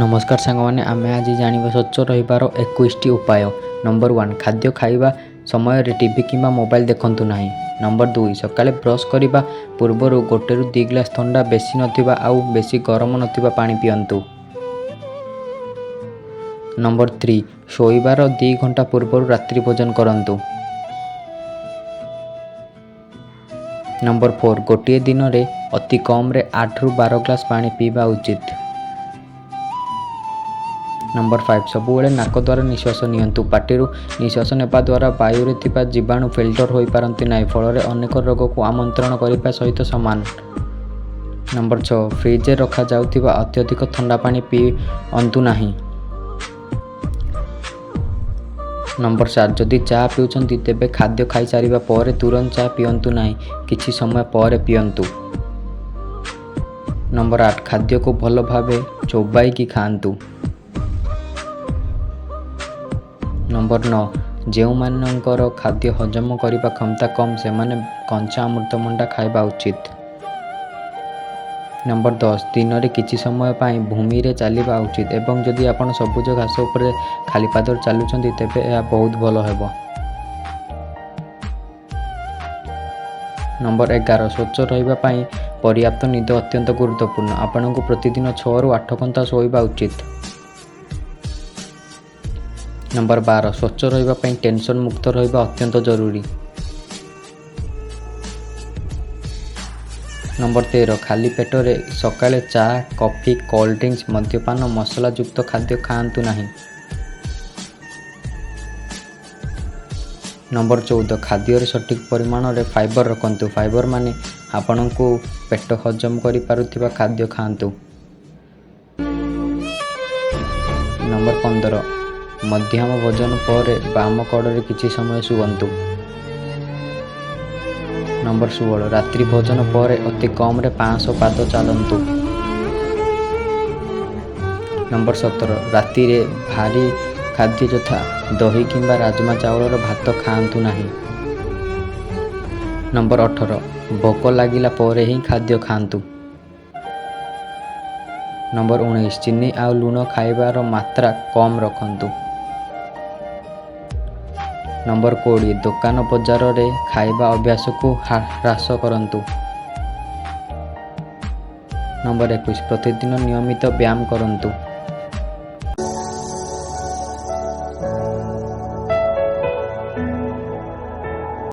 ନମସ୍କାର ସାଙ୍ଗମାନେ, ଆମେ ଆଜି ଜାଣିବା ସ୍ୱଚ୍ଛ ରହିବାର 21ଟି ଉପାୟ। ନମ୍ବର 1, ଖାଦ୍ୟ ଖାଇବା ସମୟରେ ଟିଭି କିମ୍ବା ମୋବାଇଲ ଦେଖନ୍ତୁ ନାହିଁ। ନମ୍ବର 2, ସକାଳେ ବ୍ରଶ କରିବା ପୂର୍ବରୁ 1ରୁ 2 ଗ୍ଲାସ୍ ଥଣ୍ଡା, ବେଶୀ ନଥିବା ଆଉ ବେଶୀ ଗରମ ନଥିବା ପାଣି ପିଅନ୍ତୁ। ନମ୍ବର 3, ଶୋଇବାର 2 ଘଣ୍ଟା ପୂର୍ବରୁ ରାତ୍ରି ଭୋଜନ କରନ୍ତୁ। ନମ୍ବର 4, ଗୋଟିଏ ଦିନରେ ଅତି କମ୍ରେ 8ରୁ 12 ଗ୍ଲାସ୍ ପାଣି ପିଇବା ଉଚିତ। ନମ୍ବର 5, ସବୁବେଳେ ନାକ ଦ୍ୱାରା ନିଶ୍ୱାସ ନିଅନ୍ତୁ। ପାଟିରୁ ନିଶ୍ୱାସ ନେବା ଦ୍ୱାରା ବାୟୁରେ ଥିବା ଜୀବାଣୁ ଫିଲ୍ଟର ହୋଇପାରନ୍ତି ନାହିଁ, ଫଳରେ ଅନେକ ରୋଗକୁ ଆମନ୍ତ୍ରଣ କରିବା ସହିତ ସମାନ। ନମ୍ବର 6, ଫ୍ରିଜରେ ରଖାଯାଉଥିବା ଅତ୍ୟଧିକ ଥଣ୍ଡା ପାଣି ପିଅନ୍ତୁ ନାହିଁ। ନମ୍ବର 7, ଯଦି ଚା ପିଉଛନ୍ତି ତେବେ ଖାଦ୍ୟ ଖାଇସାରିବା ପରେ ତୁରନ୍ତ ଚା ପିଅନ୍ତୁ ନାହିଁ, କିଛି ସମୟ ପରେ ପିଅନ୍ତୁ। ନମ୍ବର 8, ଖାଦ୍ୟକୁ ଭଲ ଭାବେ ଚୋବାଇକି ଖାଆନ୍ତୁ। ନମ୍ବର 9, ଯେଉଁମାନଙ୍କର ଖାଦ୍ୟ ହଜମ କରିବା କ୍ଷମତା କମ୍ ସେମାନେ କଞ୍ଚା ଅମୃତଭଣ୍ଡା ଖାଇବା ଉଚିତ। ନମ୍ବର 10, ଦିନରେ କିଛି ସମୟ ପାଇଁ ଭୂମିରେ ଚାଲିବା ଉଚିତ ଏବଂ ଯଦି ଆପଣ ସବୁଜ ଘାସ ଉପରେ ଖାଲି ପାଦରେ ଚାଲୁଛନ୍ତି ତେବେ ଏହା ବହୁତ ଭଲ ହେବ। ନମ୍ବର 11, ସ୍ୱଚ୍ଛ ରହିବା ପାଇଁ ପର୍ଯ୍ୟାପ୍ତ ନିଦ ଅତ୍ୟନ୍ତ ଗୁରୁତ୍ୱପୂର୍ଣ୍ଣ। ଆପଣଙ୍କୁ ପ୍ରତିଦିନ 6ରୁ 8 ଘଣ୍ଟା ଶୋଇବା ଉଚିତ। ନମ୍ବର 12, ସ୍ୱଚ୍ଛ ରହିବା ପାଇଁ ଟେନସନ୍ ମୁକ୍ତ ରହିବା ଅତ୍ୟନ୍ତ ଜରୁରୀ। ନମ୍ବର 13, ଖାଲି ପେଟରେ ସକାଳେ ଚା, କଫି, କୋଲ୍ଡ ଡ୍ରିଙ୍କସ୍, ମଦ୍ୟପାନ, ମସଲାଯୁକ୍ତ ଖାଦ୍ୟ ଖାଆନ୍ତୁ ନାହିଁ। ନମ୍ବର 14, ଖାଦ୍ୟରେ ସଠିକ୍ ପରିମାଣରେ ଫାଇବର ରଖନ୍ତୁ। ଫାଇବର ମାନେ ଆପଣଙ୍କୁ ପେଟ ହଜମ କରିପାରୁଥିବା ଖାଦ୍ୟ ଖାଆନ୍ତୁ। ନମ୍ବର 15, ମଧ୍ୟାହ୍ନ ଭୋଜନ ପରେ ବାମ କଡ଼ରେ କିଛି ସମୟ ଶୁଅନ୍ତୁ। ନମ୍ବର 16, ରାତ୍ରି ଭୋଜନ ପରେ ଅତି କମ୍ରେ 500 ପାଦ ଚାଲନ୍ତୁ। ନମ୍ବର 17, ରାତିରେ ଭାରୀ ଖାଦ୍ୟ ଯଥା ଦହି କିମ୍ବା ରାଜମା ଚାଉଳର ଭାତ ଖାଆନ୍ତୁ ନାହିଁ। ନମ୍ବର 18, ଭୋକ ଲାଗିଲା ପରେ ହିଁ ଖାଦ୍ୟ ଖାଆନ୍ତୁ। ନମ୍ବର 19, ଚିନି ଆଉ ଲୁଣ ଖାଇବାର ମାତ୍ରା କମ୍ ରଖନ୍ତୁ। ନମ୍ବର 20, ଦୋକାନ ବଜାରରେ ଖାଇବା ଅଭ୍ୟାସକୁ ହ୍ରାସ କରନ୍ତୁ। ନମ୍ବର 21, ପ୍ରତିଦିନ ନିୟମିତ ବ୍ୟାୟାମ କରନ୍ତୁ।